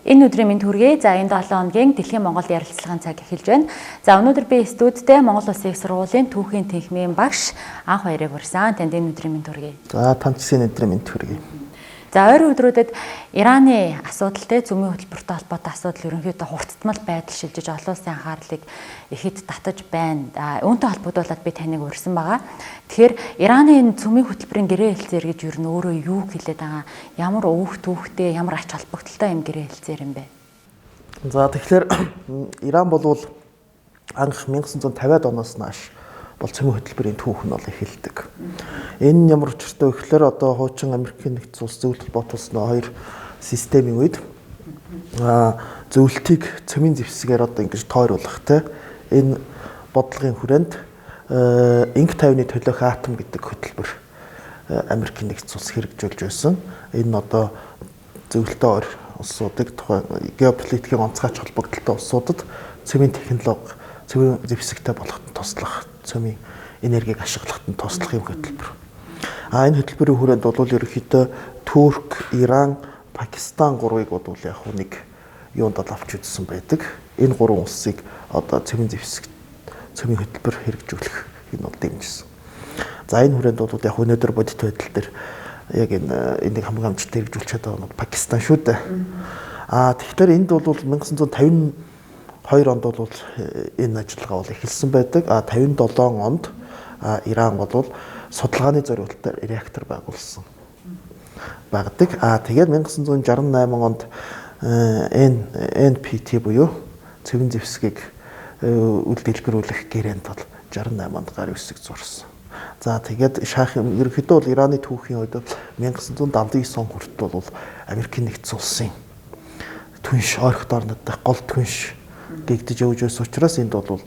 Энэ өдрийн мэнд хүргэе. За энэ 7 хоногийн Дэлхийн Монгол ярилцлагын цаг эхэлж байна. За өнөөдөр би студидтэй Монгол Улсын их сургуулийн түүхийн тэнхмийн багш Анх баярыг урьсан. Танд энэ өдрийн мэнд хүргэе. За танд ч гэсэн өдрийн мэнд хүргэе. За ойрын өдрүүдэд Ираны асуудалтай цөмийн хөтөлбөртэй холбоотой асуудал ерөнхийдөө хурцтмал байдал шилжиж олон улсын анхаарлыг ихэд татаж байна. Үүнтэй холбогдуулаад би таныг урьсан байгаа. Тэгэхээр Ираны энэ цөмийн хөтөлбөрийн гэрээ хэлцээр гэж ер нь өөрөө юу хэлээд байгаа? Ямар өвөх түүхтэй, ямар ач холбогдолтой юм гэрээ хэлцээр юм бэ? За тэгэхээр Иран болвол анх 1950-ад оноос нааш бол цөмийн хөтөлбөрийн түүх нь бол эхэлдэг. Энэ нь ямар учиртай вэ гэхээр одоо хуучин Америкийн нэгдсэн улс зөвлөлт холбоот улс нөө хоёр системийн үед зөвлөлтийг цөмийн зэвсгээр одоо ингэж тойруулах те энэ бодлогын хүрээнд инх тайвны төлөөх атом гэдэг хөтөлбөр Америкийн нэгдсэн улс хэрэгжүүлж байсан. Энэ нь одоо зөвлөлтөө ойр улсуудыг тухайн геополитикийн онцгойч холбогдолтой улсуудад цөмийн технологи, цөмийн зэвсэгтэй болоход туслах, цөмийн энергийг ашиглахад нь туслах юм хөтөлбөр. Энэ хөтөлбөрийн хүрээнд бол ерөнхийдөө Турк, Иран, Пакистан гурвыг бол яг нэг юунд бол авч үзсэн байдаг. Энэ гурван улсыг одоо цөмийн зэвсэг, цөмийн хөтөлбөр хэрэгжүүлэх энэ бол дэмжсэн. За энэ хүрээнд бол яг өнөөдөр бодит байдал дээр яг энэ энийг хамгийн амжилттай хэрэгжүүлж чадаа нь Пакистан шүү дээ. Тэгэхээр энд бол 1952 онд бол энэ ажиллагаа бол эхэлсэн байдаг. 57 онд Иран бол судалгааны зориултаар реактор байгуулсан байдаг. Тэгээд 1968 онд NPT буюу цэвэн зэвсгийг үл дэлгэрүүлэх гэрээнд бол 68 онд гар үсэг зурсан. За тэгээд шаах ерөнхийдөө бол Ираны түүхийн үед 1979 он хүртэл бол Америкийн нэгдсэн улсын түнш ойрхот орнод дах гол түнш гэгдэж явж байсан учраас энд бол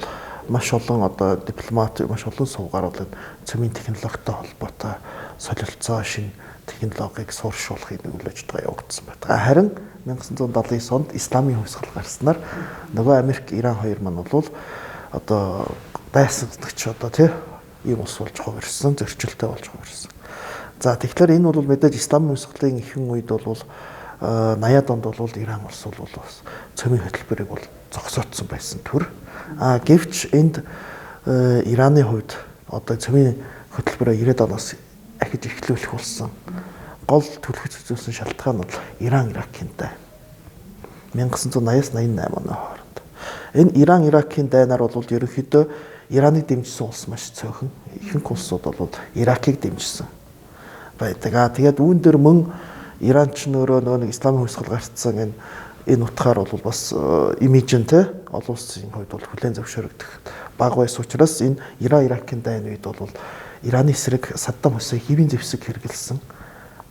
маш олон одоо дипломат, маш олон сувгаар бол цөмийн технологитой холбоотой солилцоо шинэ технологиг суурьшуулахын үйл ажиллагаа явагдсан байдаг. Харин 1979 онд исламын хувьсгал гарснаар нөгөө Америк, Иран хоёр маань бол одоо дайсагнагч одоо тий ийм улс болж хувирсан, зөрчилтэй болж хувирсан. За тэгэхээр энэ бол мэдээж исламын хувьсгалын ихэнх үед бол 80-ад онд бол Иран улс бол бас цөмийн хөтөлбөрийг бол зогсоодсон байсан төр. Гэвч энд Ираны хувьд одоо цөмийн хөтөлбөрөө 90-ад оноос ахиж эхлүүлэх болсон. Гол түлхэц үзүүлсэн шалтгаан бол Иран Иракийн дайн. 1980-аас 88 оны хооронд. Энэ Иран Иракийн дайнаар бол ерөнхийдөө Ираныг дэмжсэн улс маш цөөхөн. Ихэнх улсууд бол Иракийг дэмжсэн байдаг. Тэгээд үүн дээр мөн Иран ч өөрөө нөгөө нэг исламын хувьсгал гарцсан энэ утгаар бол бас имиж нь те олон улсын хувьд бол хүлээн зөвшөөрөгдөх баг байсан учраас энэ Иран Иракийн дайн үед бол Ираны эсрэг Саддам Хусейн хэвийн зэвсэг хэрэгэлсэн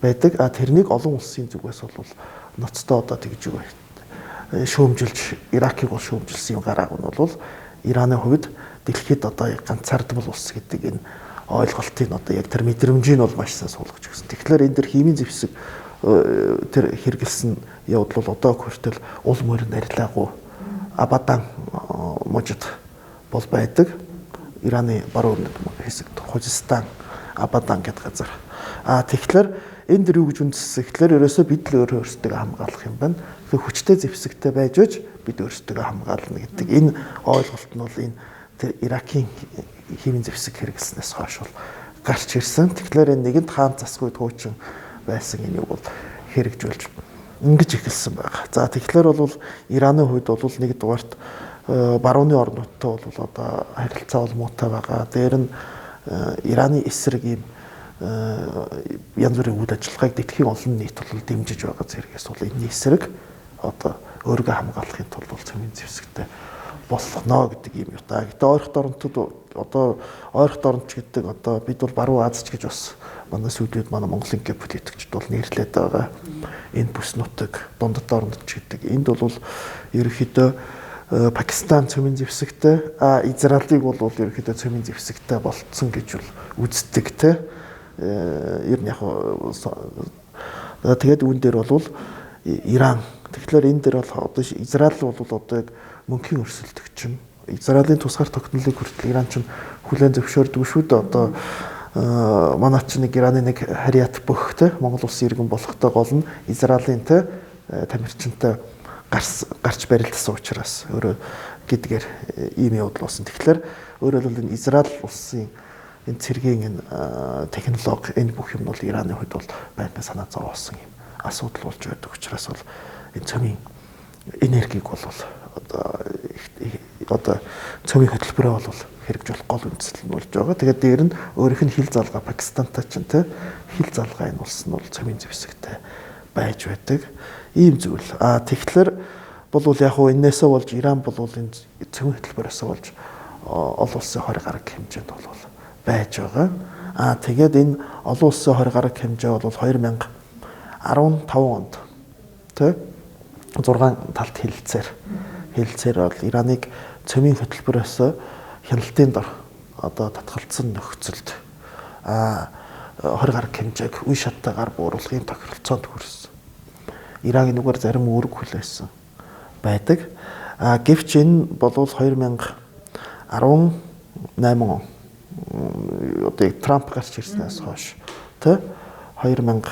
байдаг. Тэрнийг олон улсын зүгээс бол ноцтой одоо тэгж юу шүүмжилж Иракийг бол шүүмжилсэн юм гарааг нь бол Ираны хувьд дэлхийд одоо ганцаардмал улс гэдэг энэ ойлголтыг одоо яг тэр мэдрэмжийг бол маш сайн суулгаж өгсөн. Тэгэхээр энэ дэр хэвийн зэвсэг тэр хэрэгэлсэн явдал бол одоо хүртэл уул морь нарилаагүй Абадан мужид бол байдаг. Ираны баруун хэсэгт Хужистан, Абадан гэдэг газар. Тэгэхээр энэ дэр юу гэж үндэссэн гэхээр ерөөсөө бид л өөрөө өөрсдөө хамгаалах юм байна. Тэгэхээр хүчтэй зэвсэгтэй байж өж бид өөрсдөө хамгаална гэдэг энэ ойлголт нь бол энэ тэр Иракийн хэвийн зэвсэг хэрэгэлснээс хойш бол гарч ирсэн. Тэгэхээр энэ нэгэнт хаан засгүй хуучин байсан энэ юу бол хэрэгжүүлж ингэж эхэлсэн байгаа. За тэгэхээр бол Ираны хувьд бол нэг дугаарт барууны орнуудтай бол одоо харилцаа бол муутай байгаа. Дээр нь Ираны эсрэг ийм янз бүрийн үйл ажиллагааг дэлхийн олон нийт бол дэмжиж байгаа зэрэгээс бол энэний эсрэг одоо өөрийгөө хамгаалахын тулд бол цөмийн зэвсэгтэй болно гэдэг юм юу та. Гэтэ ойрхот орнотод одоо ойрхот орнч гэдэг одоо бид бол баруун Аз ч гэж бас манай сүүлийн үед манай Монголын геополитикчд бол нэрлээд байгаа. Энэ бүс нутаг, дундад орнот ч гэдэг. Энд бол ерөнхийдөө Пакистан цөмийн зэвсэгтэй, Израилийг бол ерөнхийдөө цөмийн зэвсэгтэй болцсон гэж бол үздэг те. Ер нь яг тэгээд үүн дээр бол Иран. Тэгэхээр энэ дээр бол одоо Израиль бол одоо яг мөнхийн өрсөлдөгч юм. Израилийн тусгаар тогтнолыг хүртэл Иран ч хүлээн зөвшөөрдөг шүү дээ. Одоо манай ч нэг Ираны нэг хариат бөх те Монгол улсын иргэн болохтой гол нь Израилийн те тамирчинтай гарч барилдсан учраас өөрөө гэдгээр ийм явдал болсон. Тэгэхээр өөрөөр хэлбэл энэ Израиль улсын энэ цэргийн энэ технологи энэ бүх юм бол Ираны хувьд бол байнгын санаа зовоосон юм асуудал болж байдаг учраас бол энэ цөмийн энергийг бол одоо цөмийн хөтөлбөрөө бол хэрэгжүүлэх гол үндсэл нь болж байгаа. Тэгээд дээр нь өөрийнх нь хил залгаа Пакистантай ч тийм хил залгаа энэ улс нь бол цөмийн зэвсэгтэй байж байдаг. Ийм зүйл. А тэгэхээр бол яг хуу энээсээ болж Иран бол энэ цөмийн хөтөлбөрөөсөө болж олон улсын 20 гаруй хэмжээнд бол байж байгаа. А тэгээд энэ олон улсын 20 гаруй хэмжээ бол 2015 онд тий 6 талт хэлэлцээр бол Ираныг цөмийн хөтөлбөрөөс хяналтын дор одоо татгалцсан нөхцөлд 20 гаруй хэмжээг үе шаттайгаар бууруулахын тохиролцоонд хүрсэн. Иран энэгээр зарим үүрэг хүлээсэн байдаг. А гэвч энэ бол 2018 он одоо яг Трамп гарч ирснээс хойш тий 2018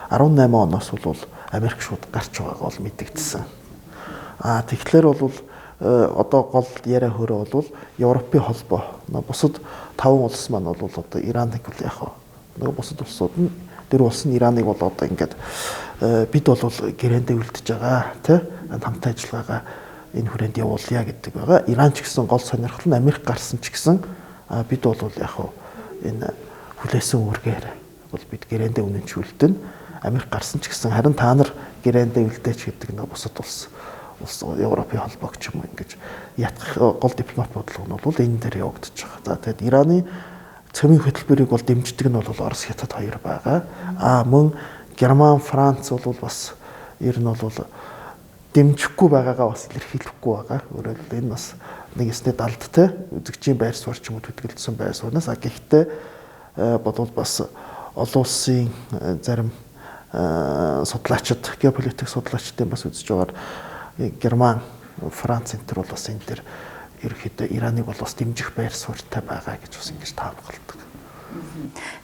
оноос бол Америк шууд гарч байгааг бол мэдэгдсэн. А тэгэхээр бол одоо гол яриа хөрөө бол Европын холбоо бусад 5 улс маань бол одоо Ираныг бол яг нөгөө бусад улсууд нь дөрвөн улс нь Ираныг бол одоо ингээд бид бол гэрээндээ үлдэж байгаа тий хамтын ажиллагаагаа энэ хүрээнд явуулъя гэдэг байгаа. Иран ч гэсэн гол сонирхол нь Америк гарсан ч гэсэн бид бол яг энэ хүлээсэн үүргээр бол бид гэрээндээ үнэнч үлдэнэ. Америк гарсан ч гэсэн харин та нар гэрээндээ үлдээч гэдэг нэг бусад улс Европын холбоог ч юм уу ингэж ятгах гол дипломат бодлого нь бол энэ дээр явагдаж байгаа. За тэгэд Ираны цөмийн хөтөлбөрийг бол дэмждэг нь бол Орос, Хятад хоёр байгаа. А мөн Герман, Франц бол бас ер нь бол дэмжихгүй байгаагаа бас илэрхийлэхгүй байгаа. Өөрөөр хэлбэл энэ бас нэг эсний далд те үзэгчийн байр суурь ч юм уу төдөлдсөн байр сууриас. А гэхдээ бодвол бас олон улсын зарим судлаачид, геополитик судлаачдын бас үзэж байгаагаар Герман, Франц энэ төр бол бас энэ төр ерөнхийдөө Ираныг бол бас дэмжих байр суурьтай байгаа гэж бас ингэж таамагладаг.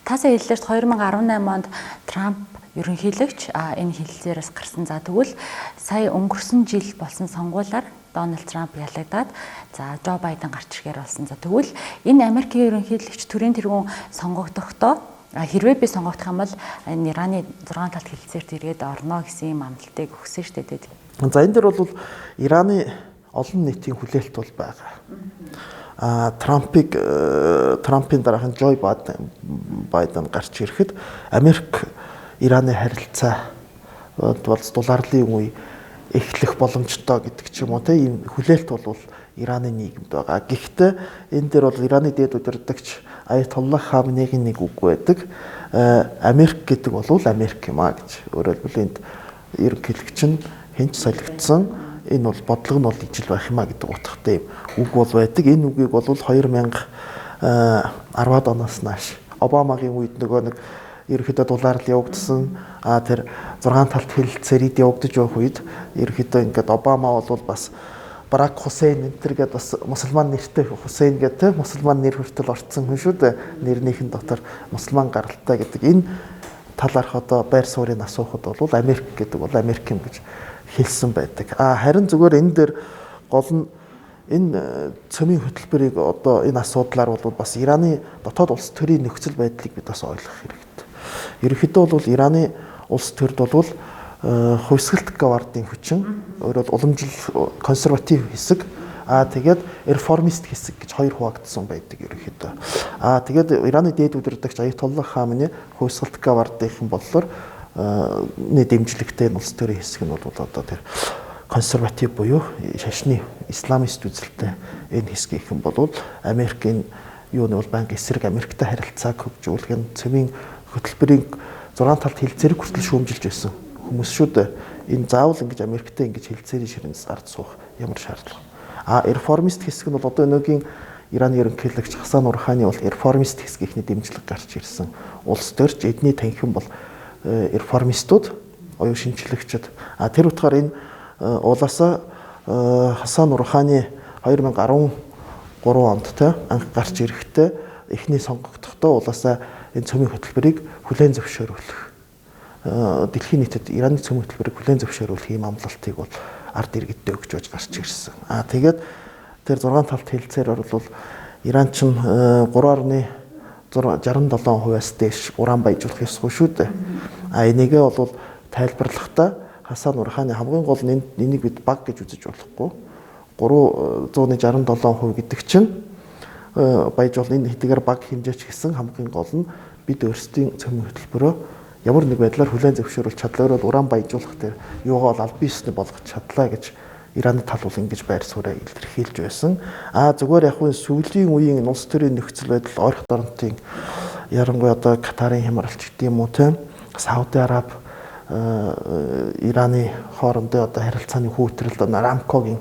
Та сая хэллээ шүү дээ 2018 онд Трамп ерөнхийлөгч энэ хэллээрээс гарсан. За тэгвэл сая өнгөрсөн жил болсон сонгуулиар Дональд Трамп ялагдаад за Жо Байден гарч ирэхээр болсон. За тэгвэл энэ Америкийн ерөнхийлөгч төрийн тэргүүн сонгогдохдоо хэрвээ би сонгогдох юм бол энэ Ираны 6 талт хэлэлцээрт эргээд орно гэсэн юм амлалтыг өгсөн шүү дээ. За энэ дээр бол Ираны олон нийтийн хүлээлт бол байгаа. Трампын дараахан Жо Байден гарч ирэхэд Америк Ираны харилцаа бол дулаарлын үе эхлэх боломжтой гэдэг ч юм уу те ийм хүлээлт бол Ираны нийгэмд байгаа. Гэхдээ энэ дээр бол Ираны дээд удирдагч Аятоллах Хаменегийн нэг үг байдаг. Америк гэдэг бол Америк юм а гэж. Өөрөөр хэлбэл энд ерөнхийлөгч нь хинч солигдсон энэ бол бодлого нь бол ижил байх юм а гэдэг утгатай юм үг бол байдаг. Энэ үгийг бол 2010-ад оноос нааш Обамагийн үед нөгөө нэг ерөнхийдөө дулаарлал явагдсан. А тэр 6 талт хэлэлцээр ид явагдаж байх үед ерөнхийдөө ингээд Обама бол бас Барак Хусейн энэ төр гээд бас мусульман нэртэй Хусейн гэдэг те мусульман нэр хүртэл орцсон хүн шүү дээ. Нэрнийхэн дотор мусульман гаралтай гэдэг энэ талаарх одоо байр суурийг асуухад бол Америк гэдэг бол Америк юм гэж хэлсэн байдаг. А харин зүгээр энэ дээр гол нь энэ цөмийн хөтөлбөрийг одоо энэ асуудлаар бол бас Ираны дотоод улс төрийн нөхцөл байдлыг бид бас ойлгох хэрэгтэй. Ерөнхийдөө бол Ираны улс төрд бол хувьсгалт гвардын хүчин, өөрөөр уламжлал консерватив хэсэг, аа тэгээд реформист хэсэг гэж хоёр хуваагдсан байдаг ерөнхийдөө. Аа тэгээд Ираны дээд удирдагч Аятоллах Хамене хувьсгалт гвардынхан боллоор нэг дэмжлэгтэй улс төрийн хэсэг нь бол одоо тэр консерватив буюу шашны исламист үзэлтэй энэ хэсгийнхэн бол Америкийн юу нь бол банк эсрэг Америктэй харилцааг хөгжүүлэх нь цөмийн хөтөлбөрийн 6 талт хэлцээрийг хүртэл шүүмжилж байсан хүмүүс шүү дээ. Энэ заавал ингэж Америктэй ингэж хэлцээрийн ширээнээс гарч суух ямар шаардлага. А реформист хэсэг нь бол одоо өнөөгийн Ираны ерөнхийлөгч Хасан Рухани бол реформист хэсгийнхний дэмжлэг гарч ирсэн. Улс төрч эдний танхим бол реформистууд, оюун шинжлэгчид. А тэр утгаар энэ улаасаа Хасан Рухани 2013 онд те анх гарч ирэхдээ эхний сонгогдохдоо улаасаа энэ цөмийн хөтөлбөрийг хүлээн зөвшөөрүүлэх. Дэлхийн нийтэд Ираны цөмийн хөтөлбөрийг хүлээн зөвшөөрүүлэх ийм амлалтыг бол ард иргэдтэй өгч байж гарч ирсэн. А тэгээд тэр 6 талт хэлцээр бол Иран ч 3.67%-аас дээш уран баяжуулах ёсгүй шүү дээ. А энийгээ бол тайлбарлахдаа Хасан Рухани хамгийн гол нь энийг бид баг гэж үзэж болохгүй. 367% гэдэг чинь баяжуул энэ хэдийгээр баг хэмжээч гэсэн хамгийн гол нь бид өөрсдийн цөмийн хөтөлбөрөө ямар нэг байдлаар хүлээн зөвшөөрүүлж чадлаа. Өөрөөр уран баяжуулах дээр юугаа бол аль биесний болгож чадлаа гэж Ираны тал бол ингэж байр сууриа илэрхийлж байсан. А зүгээр яг нь сүүлийн үеийн улс төрийн нөхцөл байдал ойрхон дорнотын ярангуй одоо Катарын хямралч гэдэг юм уу те Сауди Араб Ираны хоорондын одоо харилцааны хүүтрэл Рамкогийн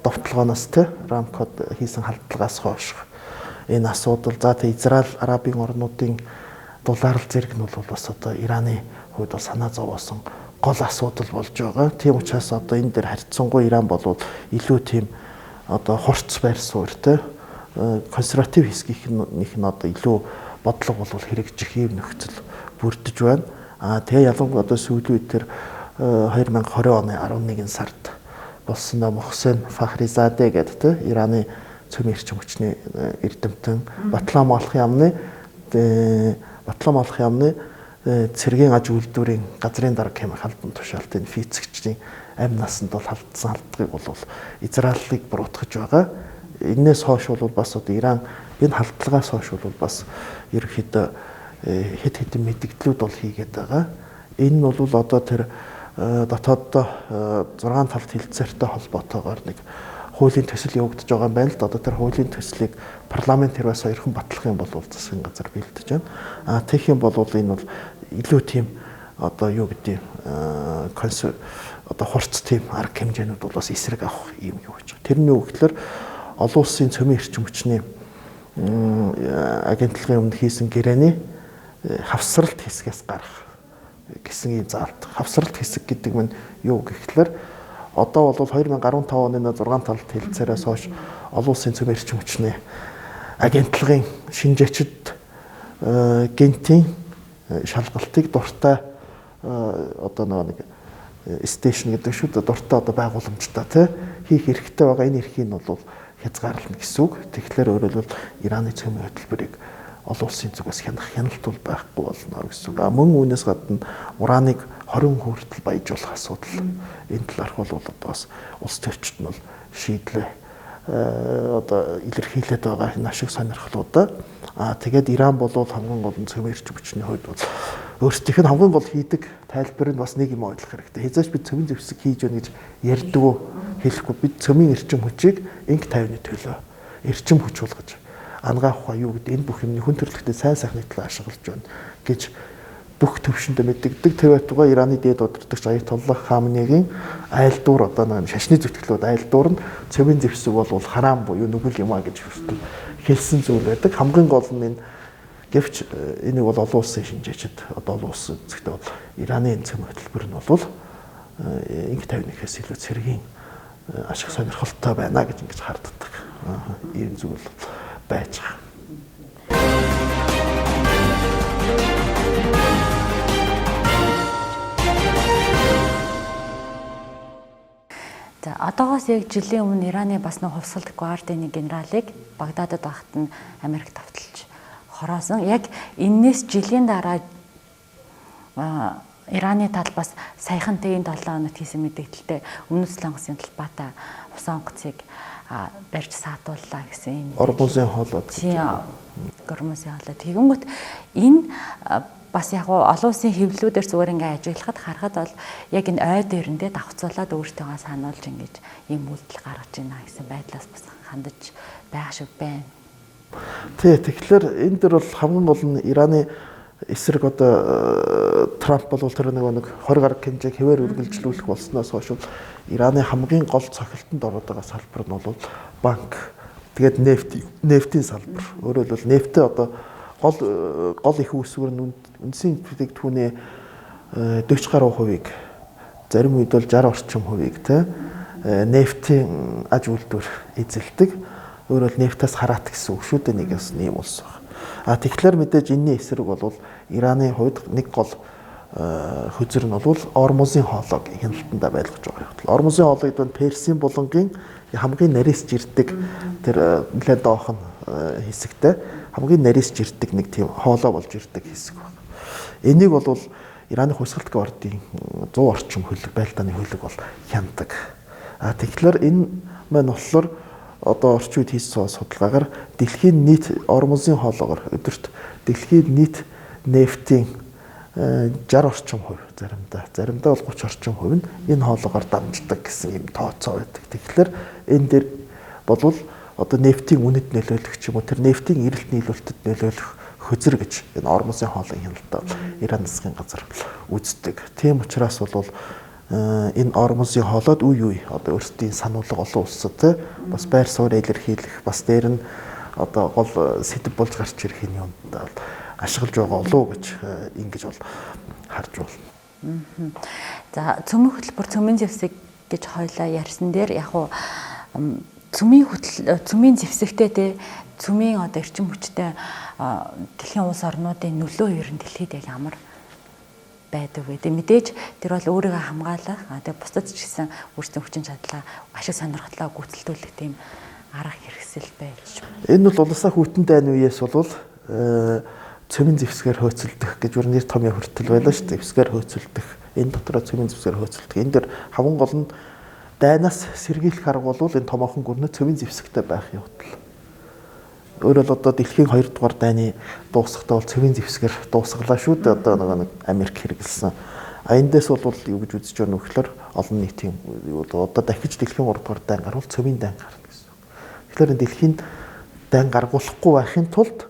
довтлогооноос те Рамкод хийсэн халдлагаас хойш энэ асуудал за тэ Израиль Арабын орнуудын дулаарл зэрэг нь бол бас одоо Ираны хувьд бол санаа зовоосон гол асуудал болж байгаа. Тийм учраас одоо энэ дээр харьцангуй Иран бол илүү тийм одоо хурц байр суурь те консерватив хэсгийнх нь одоо илүү бодлого бол хэрэгжих ийм нөхцөл бүрдэж байна. А тэгээ ялангуяа одоо сүүлийн үед тэр 2020 оны 11 сард болсон Мохсен Фахризаде гэдэг те Ираны цөмийн эрчим хүчний эрдэмтэн Батлан Малах яамны цэргийн аж үйлдвэрийн газрын дарга хэмээх албан тушаалтын физикчдийн амь насанд бол халдсан халдлагыг бол Израилийг буруутгаж байгаа. Энээс хойш бол бас одоо Иран энэ халдлагаас хойш бол бас ерөнхийдөө хэд хэдэн мэдгдлүүд бол хийгээд байгаа. Энэ нь бол одоо тэр дотооддоо 6 талт хэлцээртэй холбоотойгоор нэг хуулийн төсөл явагдаж байгаа юм байна л да. Одоо тэр хуулийн төслийг парламент хэрвээ саяхан батлах юм бол засгийн газар бэлдэж байна. А тэгэх юм бол энэ бол илүү тийм одоо юу гэдэг одоо хурц тийм арга хэмжээнүүд бол бас эсрэг авах юм юу гэж. Тэрний үг гэхэлэр олон улсын цөмийн эрчим хүчний агентлагын өмнө хийсэн гэрээний хавсралт хэсгээс гарах гэсэн ийм заалт. Хавсралт хэсэг гэдэг нь юу гэхэлэр одоо бол 2015 оны 6 талд хэлцээрээс хойш олон улсын цөмийн эрчим хүчний агентлагын шинжээчд гентийн шалгалтыг дуртай одоо нэг стейшн гэдэг шүү дээ дуртай одоо байгууламжтай тий хийх эрхтэй байгаа энэ эрхийг нь бол хязгаарлана гэсэн үг. Тэгэхээр өөрөөр хэлбэл Ираны цөмийн хөтөлбөрийг олон улсын зүгээс хянах хяналт бол байхгүй болно гэсэн үг. А мөн үүнээс гадна ураныг 20 хүртэл баяжуулах асуудал энэ талаарх бол одоо бас улс төрчид нь бол шийдлээ одоо илэрхийлээд байгаа энэ ашиг сонирхлуудаа. А тэгээд Иран бол хамгийн гол нь цөмийн эрчим хүчний хувьд бол өөрсдийнх нь хамгийн гол хийдэг тайлбар нь бас нэг юм ойлгох хэрэгтэй. Хязгаарч бид цөмийн зэвсэг хийж байна гэж ярьдгүү хэлэхгүй бид цөмийн эрчим хүчийг инг 50-ны төлөө эрчим хүч болгож ангаа ухаан юу гэдэг энэ бүх юмны хүн төрөлхтөд сайн сайхны төлөө ашиглаж байна гэж бүх төвшөндөө мэддэгдэг. Тэр байтугай Ираны дээд удирдагч Аятоллах Хаменегийн айлдуур одоо нэг шашны зүтгэлүүд айлдуур нь цөмийн зэвсэг бол харам буюу нүгэл юм а гэж хүртэл хэлсэн зүйл байдаг. Хамгийн гол нь энэ гэвч энийг бол олон улсын шинжээчд одоо олон улс үзэхдээ бол Ираны энэ цөм хөтөлбөр нь бол инг 51-ээс илүү цэргийн ашиг сонирхолтой байна гэж ингэж харддаг. Ийм зүйл байж байгаа. За одоогоос яг жилийн өмнө Ираны бас нэг хувьсгалт гвардын генералыг Багдадад байхад нь Америк давталж хороосон. Яг эннээс жилийн дараа Ираны тал бас саяхан тэгийн 7 хоногт хийсэн мэдээлэлтэй Өмнөд Солонгосын талбайтай усан онгоцыг барьж саатууллаа гэсэн юм. Ормузын хоолой. Тийм. Ормузын хоолой. Тэгэнгүүт энэ бас яг олон улсын хэвлэлүүдээр зүгээр ингээ ажиглахад харахад бол яг энэ ой дээрэндээ давхцуулаад өөртөөгөө сануулж ингэж ийм үйлдэл гаргаж байна гэсэн байдлаас бас хандаж байгаа шиг байна. Тий, тэгэхээр энэ дэр бол хамгийн гол нь Ираны эсрэг одоо Трамп бол тэр нэг 20 гаруй хэмжээг хэвээр үргэлжлүүлэх болсноос хойш Ираны хамгийн гол цохилтонд ороод байгаа салбар нь бол банк, тэгээд нефтийн салбар. Өөрөөр хэлбэл нефтээ одоо гол их үүсвэр нь үндсэн бүтээгдэхүүний 40 гаруй хувийг, зарим үед бол 60 орчим хувийг тэ нефтийн аж үйлдвэр эзэлдэг. Өөрөөр нефтээс хараат гэсэн үг шүү дээ, нэг бас ийм улс байна. А тэгэхээр мэдээж энэний эсрэг бол Ираны хувьд нэг гол хөзөр нь бол Ормузын хоолойг хяналтандаа байлгаж байгаа явдал. Ормузын хоолой гэдэг нь Персийн булангийн хамгийн нарийсч ирдэг тэр нэлээд доохон хэсэгтэй хамгийн нарийсч ирдэг нэг тийм хоолой болж ирдэг хэсэг байна. Энийг бол Ираны хувьсгалт гвардын 100 орчим хөлөг байлдааны хөлөг бол хяндаг. А тэгэхээр энэ маань болохоор одоо орчин үед хийсэн судалгаагаар дэлхийн нийт Ормузын хоолоогоор өдөрт дэлхийн нийт нефтийн 60 орчим хувь заримдаа бол 30 орчим хувь нь энэ хоолоогоор дамждаг гэсэн юм тооцоо байдаг. Тэгэхээр энэ дээр болвол одоо нефтийн үнэд нөлөөлөх ч юм уу тэр нефтийн эрэлт нийлүүлэлтэд нөлөөлөх хөзөр гэж энэ Ормузын хоолойн хяналтаа Иран засгийн газар үздэг. Тийм учраас бол энэ Ормузын хоолойд үе үе одоо өөрсдийн сануулга олон улсад те бас байр суурь илэрхийлэх бас дээр нь одоо гол сэдэв болж гарч ирэх энэ юмд бол ашиглаж байгаа болов уу гэж ингэж бол харж байна. За цөмийн хөтөлбөр цөмийн зэвсэг гэж хоёлаа ярьсан дээр яг уу цөмийн хөтөл цөмийн зэвсэгтэй те цөмийн одоо эрчим хүчтэй дэлхийн улс орнуудын нөлөө ер нь дэлхийд яг ямар байдаг вэ? Тэг мэдээж тэр бол өөрийгөө хамгаалах, тэг бусдад ч гэсэн өөрсдийн хүчин чадлаа ашиг сонирхлоо гүйцэлдүүлэх тийм арга хэрэгсэл байж. Энэ бол улсаа хүйтэн дайн үеэс бол цөмийн зэвсгээр хөөцөлдөх гэж бүр нэр томьёо хүртэл байлаа шүү дээ. Зэвсгээр хөөцөлдөх. Энэ дотроо цөмийн зэвсгээр хөөцөлдөх. Энэ дэр хаван гол нь дайнаас сэргийлэх арга бол энэ томоохон гүрнэ цөмийн зэвсэгтэй байх явдал. Өөрөөр л одоо дэлхийн 2 дугаар дайны дуусгатай бол цөмийн зэвсгээр дуусгалаа шүү дээ. Одоо нэг Америк хэрэгэлсэн. А эндээс бол юу гэж үзэж байна вэ гэхээр олон нийтийн одоо дахиж дэлхийн 3 дугаар дайн гарвал цөмийн дайн гарна гэсэн. Тэгэхээр энэ дэлхийн дайн гаргуулахгүй байхын тулд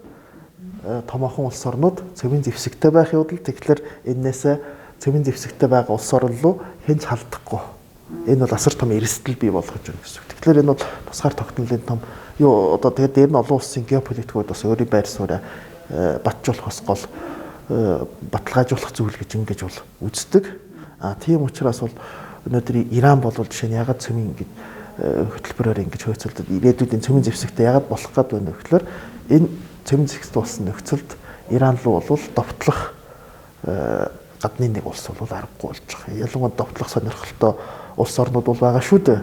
томоохон улс орнууд цөмийн зэвсэгтэй байх явдал тэгэхээр эннээсээ цөмийн зэвсэгтэй байгаа улс орн руу хэн ч халдахгүй. Энэ бол асар том эрсдэл бий болгож байна гэсэн үг. Тэгэхээр энэ бол тусгаар тогтнолын том юу одоо тэгээд дээр нь олон улсын геополитикууд бас өөрийн байр сууриа батжуулах бас гол баталгаажуулах зүйл гэж ингэж бол үздэг. А тийм учраас бол өнөөдөр Иран бол жишээ нь ягаад цөмийн ингэж хөтөлбөрөөр ингэж хөөцөлдөд ирээдүйд энэ цөмийн зэвсэгтэй ягаад болох гээд байна вэ гэхээр энэ цөмийн зэвсэгт болсон нөхцөлд Иран руу бол довтлох гадны нэг улс бол аргагүй болж байгаа. Ялангуяа довтлох сонирхолтой улс орнууд бол байгаа шүү дээ.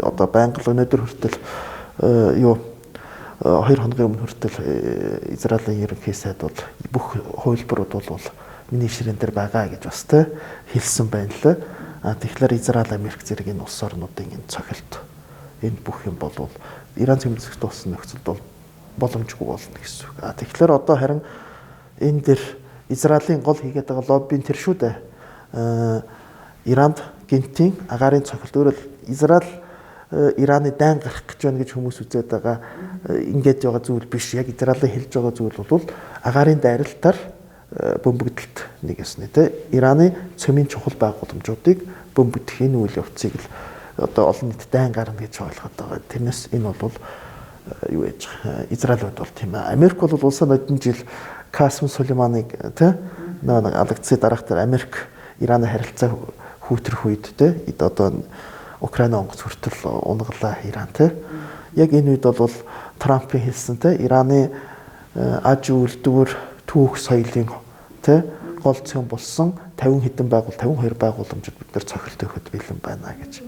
Одоо байнга л өнөөдөр хүртэл юу 2 хоногийн өмнө хүртэл Израилийн ерөнхий сайд бол бүх хувилбарууд бол миний ширээн дээр байгаа гэж бас тэ хэлсэн байна лээ. А тэгэхээр Израиль, Америк зэрэг энэ улс орнуудын энэ цохилт энэ бүх юм бол Иран цөмийн зэвсэгт болсон нөхцөлд бол боломжгүй болно гэсэн үг. А тэгэхээр одоо харин энэ дэр Израилийн гол хийгээд байгаа лоббийн тэр шүү дээ. Иранд гинтийн агаарын цохилт өөрөөр Израиль Ираны дайн гарах гэж байна гэж хүмүүс үзээд байгаа ингээд байгаа зүйл биш. Яг Израилийн хэлж байгаа зүйл бол агаарын дайралтаар бөмбөгдөлт нэг ёсны те Ираны цөмийн чухал байгууламжуудыг бөмбөгдөх энэ үйл явцыг л одоо олон нийт дайн гарна гэж ойлгоод байгаа. Тэрнээс энэ бол юу яаж Израиль бол тийм ээ. Америк бол улсаа нодон жил Касым Сулейманыг те нэг алагдсны дараах тэр Америк Ираны харилцаа хүүтрэх үед те одоо Украин онгоц хүртэл унгалаа Иран те. Яг энэ үед бол Трампын хэлсэн те Ираны аж үйлдвэр түүх соёлын те гол цөм болсон 50 хэдэн 52 байгууламжид бид нар цохилт өгөхөд бэлэн байна гэж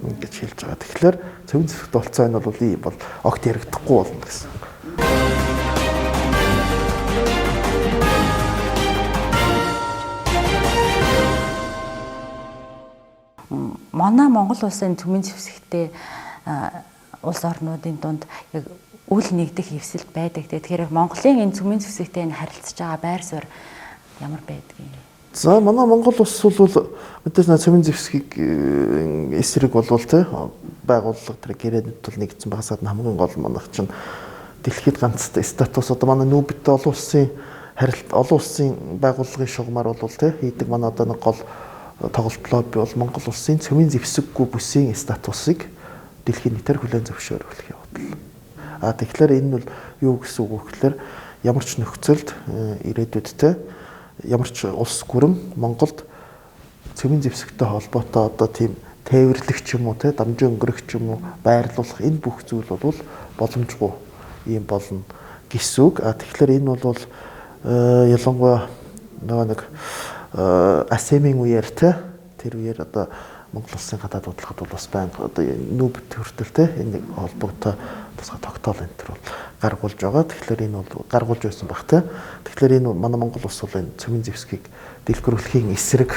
ингэж хэлж байгаа. Тэгэхээр цөмийн зэвсэгт болцоо энэ бол ийм бол огт яригдахгүй болно гэсэн. Манай Монгол улсын цөмийн зэвсэгтэй улс орнуудын дунд яг үл нэгдэх эвсэлт байдаг. Тэгэхээр Монголын энэ цөмийн зэвсэгтэй энэ харилцаж байгаа байр суурь ямар байдгийг? За манай Монгол улс бол мэдээж цөмийн зэвсгийг эсрэг болвол те байгууллага тэр гэрээнүүд бол нэгдсэн багасаад хамгийн гол манайх чинь дэлхийд ганцтай статус одоо манай нүүбэд олон улсын харилт олон улсын байгууллагын шугамар бол те хийдэг манай одоо нэг гол тоглолт лобби бол Монгол улсын цөмийн зэвсэггүй бүсийн статусыг дэлхийн нийтээр хүлээн зөвшөөрөх явдал. А тэгэхээр энэ нь бол юу гэсэн үг вэ гэхээр ямар ч нөхцөлд ирээдүйд те ямар ч улс гүрэн Монголд цөмийн зэвсэгтэй холбоотой одоо тийм тээвэрлэх ч юм уу те дамжин өнгөрөх ч юм уу байрлуулах энэ бүх зүйл бол боломжгүй юм болно гэсэн үг. А тэгэхээр энэ бол ялангуяа нөгөө нэг АСЕМ-ийн үеэр те тэр үеэр одоо Монгол улсын гадаад бодлогод бол бас байнга одоо нүүб хүртэл те энэ холбогдоо тусгай тогтоол энэ төр бол гаргуулж байгаа. Тэгэхээр энэ бол гаргуулж байсан баг те. Тэгэхээр энэ манай Монгол улс бол энэ цөмийн зэвсгийг дэлгэрүүлэхийн эсрэг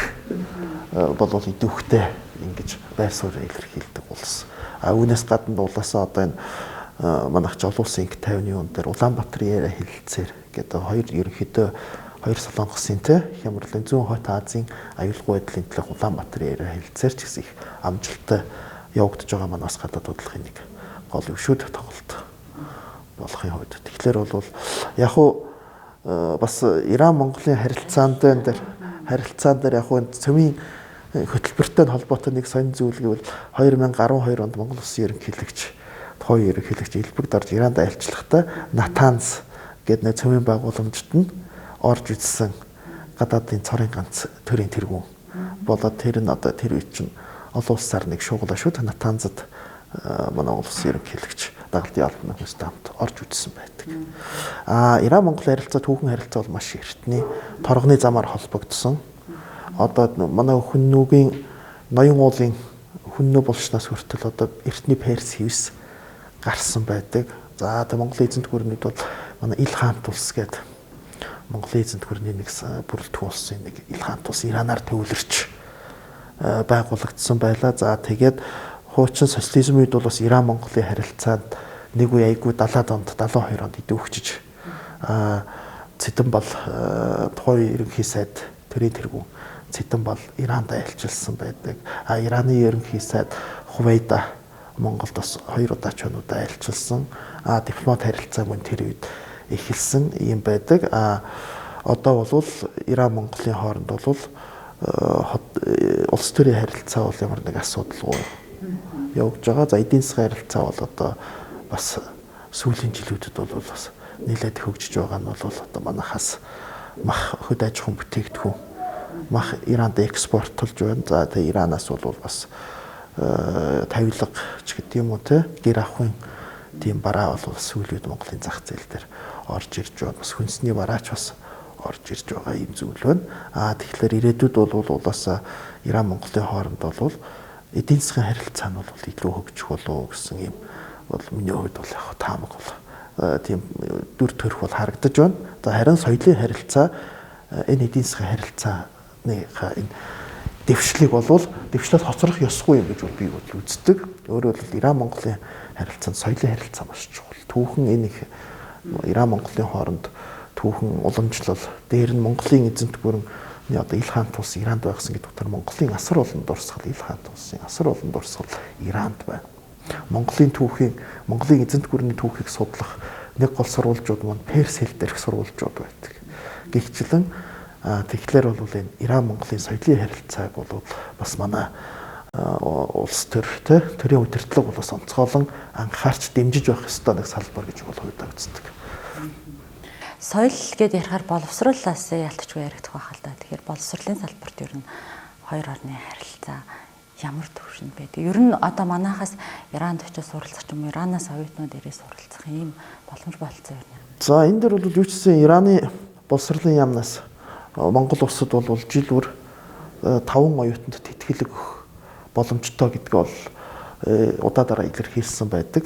болвол идэвхтэй ингэж байр суурь илэрхийлдэг улс. А үүнээс гадна улаасаа одоо энэ манайх ч олон улсын инх тайвны юун дээр Улаанбаатарын яриа хэлэлцээр гэдэг хоёр ерөнхийдөө хоёр Солонгосын те хямралын зүүн хойт Азийн аюулгүй байдлын талаарх Улаанбаатарын яриа хэлэлцээр ч гэсэн их амжилттай явагдаж байгаа маань бас гадаад бодлогын нэг гол өвшүүд тоглолт болохын хувьд. Тэгэхээр бол яг уу бас Иран Монголын харилцаан дээр яг уу цөмийн хөтөлбөртэй холбоотой нэг сонин зүйл гэвэл 2012 онд Монгол улсын ерөнхийлөгч тухайн ерөнхийлөгч элбэг дарж Иранд айлчлахдаа Натанз гэдэг нэг цөмийн байгууламжид нь орж үзсэн гадаадын цорын ганц төрийн тэргүүн болоод тэр нь одоо тэр үед чинь олон улсаар нэг шууглаа шүү. Натанзад манай улсын ерөнхийлөгч дагалдын албаны хүмүүстэй хамт орж үзсэн байдаг. А Иран Монгол харилцаа түүхэн харилцаа бол маш эртний торгоны замаар холбогдсон. Одоо манай хүннүүгийн ноён уулын хүннүү булшнаас хүртэл одоо эртний Перс хэвс гарсан байдаг. За тэг Монголын эзэнт гүрнүүд бол манай Ил хаант улс гэдэг Монголын эзэнт гүрний нэг бүрэлдэхүүн улсын нэг Ил хаант улс Иранаар төвлөрч байгуулагдсан байлаа. За тэгээд хуучин социализм үед бол бас Иран Монголын харилцаанд нэг үе айгүй 70-аад онд 72 онд идэвхжиж Цэдэн бол тухайн ерөнхий сайд төрийн тэргүүн Цэдэн бол Иранд айлчилсан байдаг. А Ираны ерөнхий сайд Хувейда Монголд бас хоёр удаа ч удаа айлчилсан. А дипломат харилцаа мөн тэр үед эхэлсэн юм байдаг. А одоо бол Иран Монголын хооронд бол улс төрийн харилцаа бол ямар нэг асуудалгүй явж байгаа. За эдийн засгийн харилцаа бол одоо бас сүүлийн жилүүдэд бол бас нэлээд хөгжиж байгаа нь бол одоо манайхаас мах хөд аж ахуйн бүтээгдэхүүн мах Иранд экспортлж байна. За тэгээ Иранаас бол бас тавилга ч гэдэг юм уу те гэр ахуйн тийм бараа бол сүүлийн үед Монголын зах зээл дээр орж ирж байна. Бас хүнсний бараач бас орж ирж байгаа юм зүйл байна. Аа тэгэхээр ирээдүйд бол улаасаа Иран Монголын хооронд бол эдийн засгийн харилцаа нь бол илүү хөгжих болов гэсэн юм бол миний хувьд бол яг таамаг бол тийм дүр төрх бол харагдаж байна. За харин соёлын харилцаа энэ эдийн засгийн харилцааны энэ дэвшлийг болвол дэвшлэл хоцрох ёсгүй юм гэж бол би бол үздэг. Өөрөөр хэлбэл Иран Монголын харилцаанд соёлын харилцаа маш чухал. Түүхэн энэ их Иран Монголын хооронд түүхэн уламжлал дээр нь Монголын эзэнт гүрэн одоо Ил хаант улс Иранд байгсан гэдэг утгаар Монголын асар олон дурсгал Ил хаант улсын асар олон дурсгал Иранд байна. Монголын түүхийн Монголын эзэнт гүрний түүхийг судлах нэг гол сурвалжууд маань Перс хэл дээрх сурвалжууд байдаг. Гэгчлэн тэгэхээр бол энэ Иран Монголын соёлын харилцааг бол бас манай улс төр төрийн удирдлага бол бас онцгойлон анхаарч дэмжиж байх ёстой нэг салбар гэж бол хувьдаа үздэг. Соёл гэдээ ярихаар боловсруулаас ялтчгүй яригдах байх л да. Тэгэхээр боловсролын салбарт ер нь хоёр орны харилцаа ямар төвшөнд байдаг? Ер нь одоо манайхаас Иранд очиж суралцах юм уу? Иранаас оюутнууд ирээ суралцах ийм боломж болцсон юм. За энэ дээр бол юу ч гэсэн Ираны боловсролын яамнаас Монгол улсад бол жил бүр 5 оюутанд тэтгэлэг өгөх боломжтой гэдгийг бол удаа дараа илэрхийлсэн байдаг.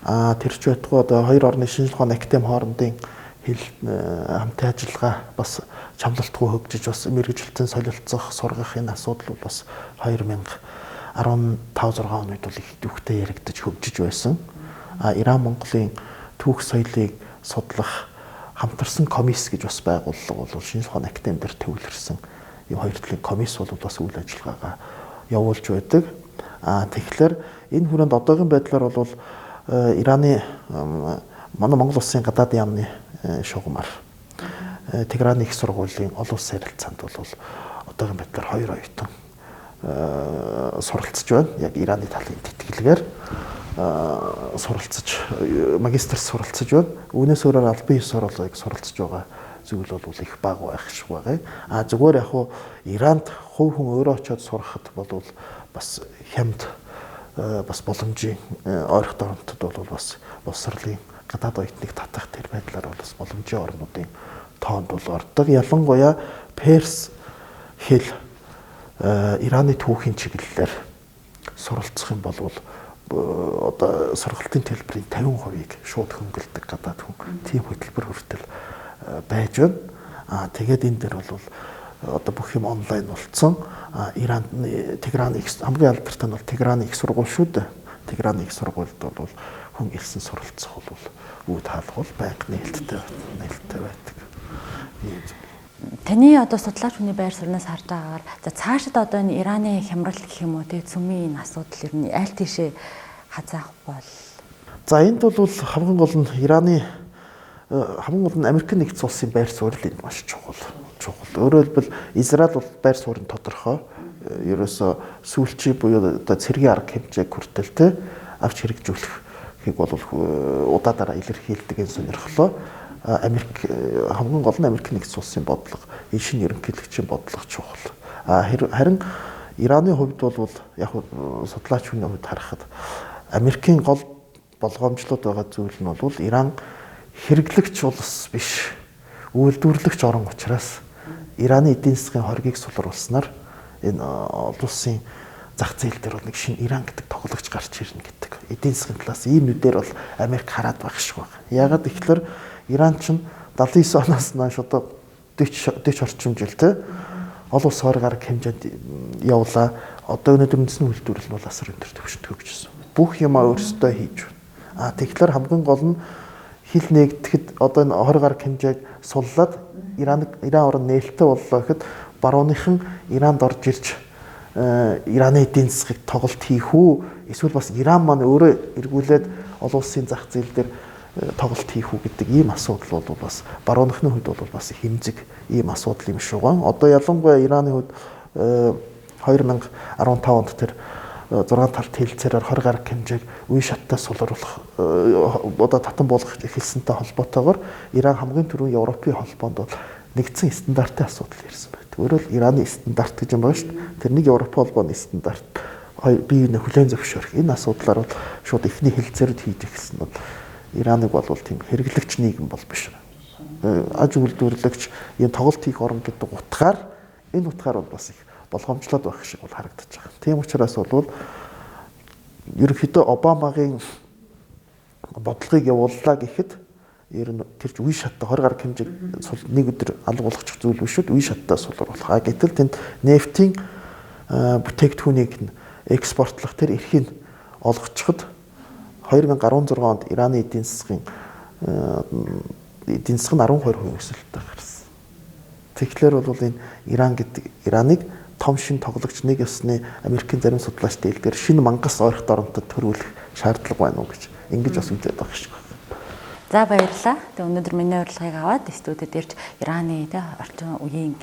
А тэр ч байтугай одоо хоёр орны шинжлэх ухааны академи хоорондын хэл хамтын ажиллагаа бас чамлалтгүй хөгжиж бас мэргэжилтэн солилцох, сургах энэ асуудал бол бас 2015 6 онд бол их идэвхтэй яригдаж хөгжиж байсан. А Иран Монголын түүх соёлыг судлах хамтарсан комисс гэж бас байгууллага бол шинжлэх ухааны академи дээр төвлөрсөн юм хоёр талын комисс бол бас үйл ажиллагаагаа явуулж байдаг. А тэгэхээр энэ хүрээнд одоогийн байдлаар бол Ираны манай Монгол улсын гадаад яамны шугамар Тегераны их сургуулийн олон улсын харилцаанд бол одоогийн байдлаар хоёр оюутан суралцж байна. Яг Ираны талын тэтгэлгээр суралцж магистр суралцж байна. Үүнээс өөрөөр албан ёсоор бол яг суралцж байгаа зүйл бол их бага байх шиг байгаа. А зүгээр яг хуу Иранд хувь хүн өөрөө очиод сурахад бол бас хямд бас боломжийн ойрхот оронтод бол бас боловсролын гадаад оюутныг татах тэр байдлаар бол бас боломжийн орнуудын тоонд бол ордог. Ялангуяа перс хэл Ираны түүхийн чиглэлээр суралцах юм бол одоо сургалтын төлбөрийн 50%-ийг шууд хөнгөлдөг гадаад хүн. Тийм хөтөлбөр хүртэл байж байна. Тэгээд энэ дээр бол одоо бүх юм онлайн болцсон. Иран Тегеран хамгийн алдартай нь бол Тегераны их сургууль шүү дээ. Тегераны их сургуульд бол хүн элсэн суралцах бол үе таалгуул байнга нээлттэй байдаг. Таны одоо судлаач хүний байр сууриас харж байгаагаар за цаашид одоо энэ Ираны хямрал гэх юм уу те цөмийн энэ асуудал ер нь аль тийшээ хазаах бол? За энд бол хамгийн гол нь Ираны хамгийн гол нь Америк нэгдсэн улсын байр суурь л энд маш чухал. Өөрөөр хэлбэл Израиль бол байр суурь нь тодорхой. Ерөөсөө сүүлчийн буюу одоо цэргийн арга хэмжээг хүртэл те авч хэрэгжүүлэхийг бол удаадаараа илэрхийлдэг энэ сонирхлоо. Америк хамгийн гол нь Америк нэгдсэн улсын бодлого, энэ шинэ ерөнхийлөгчийн бодлого чухал. Харин Ираны хувьд бол яг судлаач хүний хувьд харахад Америкийн гол болгоомжлоод байгаа зүйл нь бол Иран хэрэглэгч улс биш, үйлдвэрлэгч орн учраас Ираны эдийн засгийн хоргийг сулруулснаар энэ олон улсын зах зээл дээр бол нэг шинэ Иран гэдэг тоглогч гарч ирнэ гэдэг. Эдийн засгийн талаас ийм нүдээр бол Америк хараад байх шиг байна. Яагаад гэвэл Иран ч 79 оноос нааш одоо 40 орчим жил те олон улс 20 гаруй хэмжээнд явлаа. Одоо өнөөдөр үндэсний үйлдвэрлэл нь бол асар өндөр түвшинд хөгжсөн. Бүх юмаа өөрсдөө хийж байна. Тэгэхээр хамгийн гол нь хил нээгдэхэд одоо энэ 20 гаруй хэмжээг суллаад Иран орн нээлттэй боллоо гэхэд барууныхан Иранд орж ирж Ираны эдийн засгийг тоглолт хийх үү? Эсвэл бас Иран маань өөрөө эргүүлээд олон улсын зах зээл дээр тоглолт хийх үү гэдэг ийм асуудал бол бас барууныхны хувьд бол бас хэмзэг ийм асуудал юм шиг байна. Одоо ялангуяа Ираны хувьд 2015 онд тэр 6 талт хэлцээрээр 20 гаруй хэмжээг үе шаттай сулруулах одоо татан буулгах эхэлсэнтэй холбоотойгоор Иран хамгийн түрүүн Европын холбоонд бол нэгдсэн стандартын асуудал ирсэн байдаг. Өөрөөр Ираны стандарт гэж юм байна шүү дээ. Тэр нэг Европын холбооны стандарт бие биенээ хүлээн зөвшөөрөх энэ асуудлаар бол шууд эхний хэлцээрүүд хийж эхэлсэн бол Ираныг бол тийм хэрэглэгч нийгэм бол биш. Аж үйлдвэрлэгч ийм тоглолт хийх орн гэдэг утгаар энэ утгаар бол бас их болгоомжлоод байх шиг бол харагдаж байгаа. Тийм учраас бол ерөнхийдөө Обамагийн бодлогыг явууллаа гэхэд ер нь тэр ч үе шаттай 20 гаруй хэмжээг нэг өдөр алга болгочих зүйл биш үү? Үе шаттай сулруулах. Гэтэл тэнд нефтийн бүтээгдэхүүнийг нь экспортлох тэр эрхийг олгочиход 2016 онд Ираны эдийн засаг нь 12% өсөлттэй гарсан. Тэгэхээр бол энэ Иран гэдэг Ираныг том шин тоглогч нэг ёсны Америкийн зарим судлаачдын хэлдгээр шинэ мангас ойрхот оронтод төрүүлэх шаардлага байна уу гэж ингэж бас үзээд байгаа шиг байна. За баярлалаа. Тэгээ өнөөдөр миний урилгыг аваад студид ирж Ираны орчин үеийн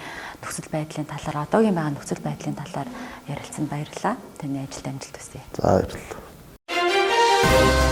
нөхцөл байдлын талаар, одоогийн байгаа нөхцөл байдлын талаар ярилцсанд баярлалаа. Таны ажилд амжилт хүсье. За баярлалаа.